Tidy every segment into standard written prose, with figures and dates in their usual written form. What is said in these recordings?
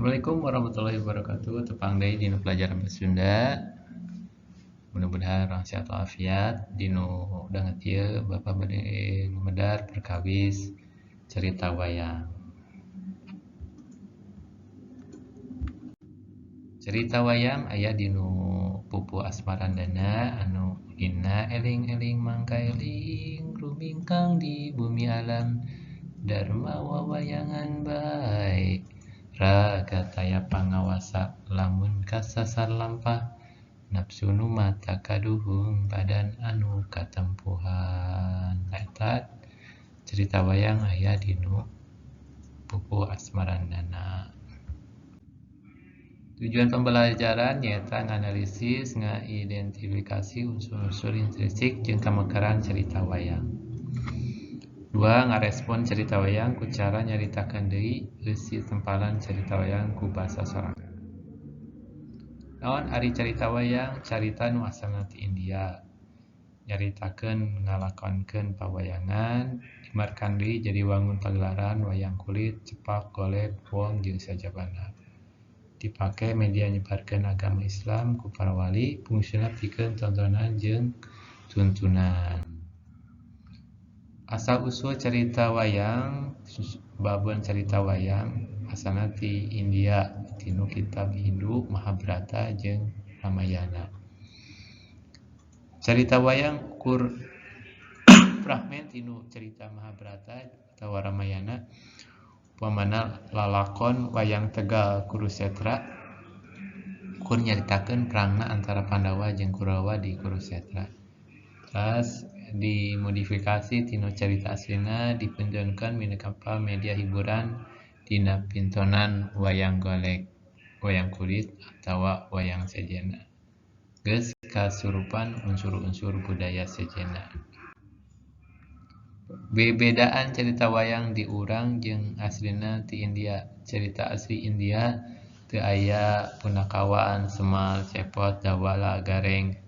Assalamualaikum warahmatullahi wabarakatuh. Tepang deui dina pelajaran bahasa Sunda. Mudah-mudahan urang sehat walafiat. Dina danget ieu Bapak bade ngumedar perkawis carita wayang. Carita wayang aya dinu Pupuh Asmarandana anu dina eling-eling mangka eling rumingkang di bumi alam Dharma wawayangan bae. Raga taya pangawasa lamun kasasar lampah nafsu nu mata kaduhung badan anu katempuhan. Eta cerita wayang aya dinu Pupuh Asmarandana. Tujuan pembelajaran nyaeta nganalisis, ngaidentifikasi unsur-unsur intrinsik jeung kamekaran cerita wayang. 2. Ngarespon cerita wayang ku cara nyaritakeun deui eusi tempalan cerita wayang ku basa sorangan. Naon ari carita wayang? Carita nu asalna ti India. Nyaritakeun ngalakonkeun pawayangan, dimarkan deui jadi wangun pagelaran wayang kulit, cepak, golek, wong jeung sajabana. Dipake media nyebarkeun agama Islam ku para wali, fungsina pikeun tontonan jeung tuntunan. Asal usul carita wayang, babon carita wayang asalna ti India, tinu kitab Hindu Mahabharata jeung Ramayana. Carita wayang ukur fragmen tinu carita Mahabharata atawa Ramayana, upamana lalakon wayang Tegal Kurusetra ukur nyaritakeun perangna antara Pandawa jeung Kurawa di Kurusetra. Teras dimodifikasi tinu carita aslina dipuntonkeun minangka media hiburan dina pintonan wayang golek, wayang kulit atawa wayang sejenna. Geus kasurupan unsur-unsur budaya sejenna. Bebedaan carita wayang di urang jeung aslina ti India. Carita asli India teu aya punakawan, Semar, Cepot, Dawala, Gareng.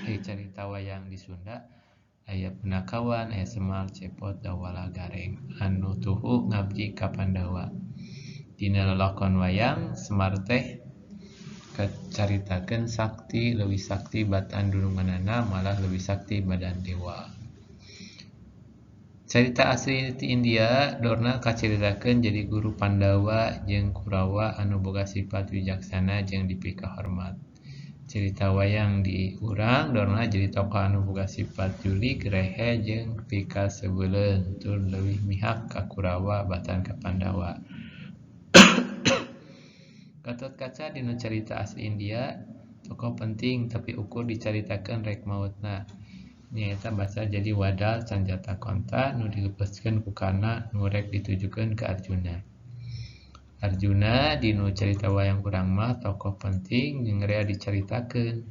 Ari carita wayang di Sunda aya punakawan, aya Semar, Cepot, Dawala, Gareng anu tuhu ngabdi ka Pandawa. Dina lalakon wayang Semar teh kacaritakeun sakti, leuwih sakti batan dununganana malah leuwih sakti badan dewa. Carita asli ti India Dorna kacaritakeun jadi guru Pandawa jeung Kurawa anu boga sifat wijaksana jeung dipikahormat. Carita wayang di urang Dorna jadi tokoh anu boga sifat jurig, rehe jeung pikaseubeuleun tur leuwih mihak ka Kurawa batan ka Pandawa. Gatotkaca dina carita asli India tokoh penting tapi ukur dicaritakeun rek maotna. Nyaeta basa jadi wadal sanjata konta nu dileupaskeun ku Karna nu rek ditujukeun ka Arjuna. Arjuna dinu carita wayang urang mah tokoh penting jeung rea dicaritakeun.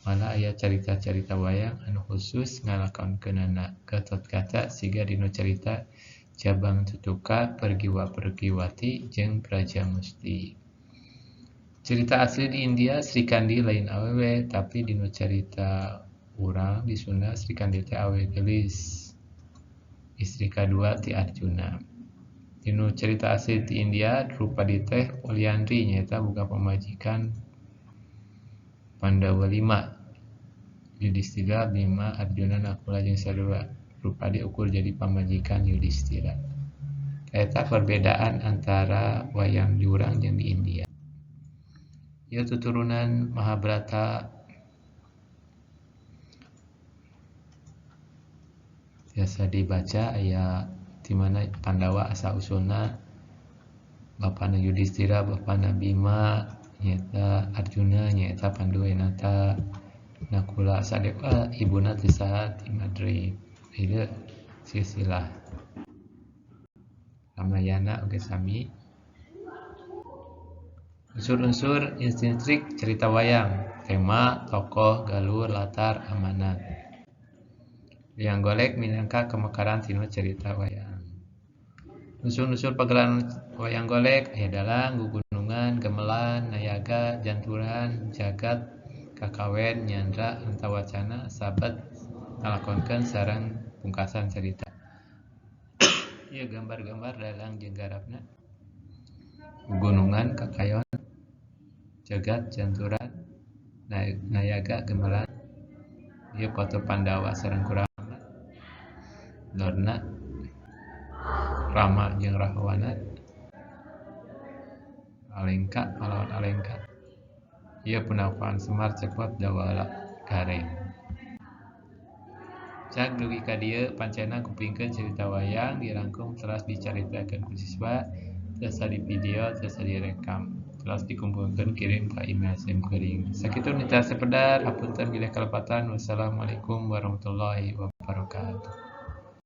Malah aya carita-carita wayang anu khusus ngalakonkeunana. Gatotkaca siga dinu carita Jabang Tutuka, Pergiwa-Pergiwati jeung Brajamusti. Carita asli di India Srikandi lain awewe, tapi dinu carita urang di Sunda Srikandi teh awewe geulis, istri kadua ti Arjuna. Dinu carita asli ti India Drupadi teh poliandri nyaeta boga pamajikan Pandawa 5, Yudistira, Bima, Arjuna, Nakula jeung Sadewa. Drupadi ukur jadi pamajikan Yudistira. Eta perbedaan antara wayang di urang jeung di India. Ieu tuturunan Mahabharata biasa dibaca aya di mana Pandawa asal usulna bapana Yudistira, bapana Bima, nyaeta Arjuna, nyaeta Panduwenata, Nakula, Sadewa, ibuna teh saha ti Madri. Ieu silsilah Ramayana oge sami. Unsur-unsur intrinsik cerita wayang, tema, tokoh, galur, latar, amanat. Wayang golek minangka kemekaran tinu cerita wayang. Unsur-unsur pagelaran wayang golek aya dalang, gugunungan, gamelan, nayaga, janturan, jagat, kakawen, nyandra, antawacana, sabet, ngalakonkeun sareng pungkasan carita. Ieu gambar-gambar dalang jeung garapna. Gugunungan. Jagongan kakayon, jagat janturan, nayaga gamelan. Ieu foto Pandawa sareng Kurawa, Dorna, Rama jeung Rahwana, Alengka pahlawan Alengka. Ieu penampakan Semar cokot dawala Gareng. Cag dugi ka dieu pancena ngupingkeun carita wayang dirangkum teras dicaritakeun ku siswa, tiasa di video, tiasa direkam, teras dikumpulkeun kirim ka email sim kuring. Sakitu nita sepedar, hapunten bilih kalepatan. Wassalamualaikum warahmatullahi wabarakatuh.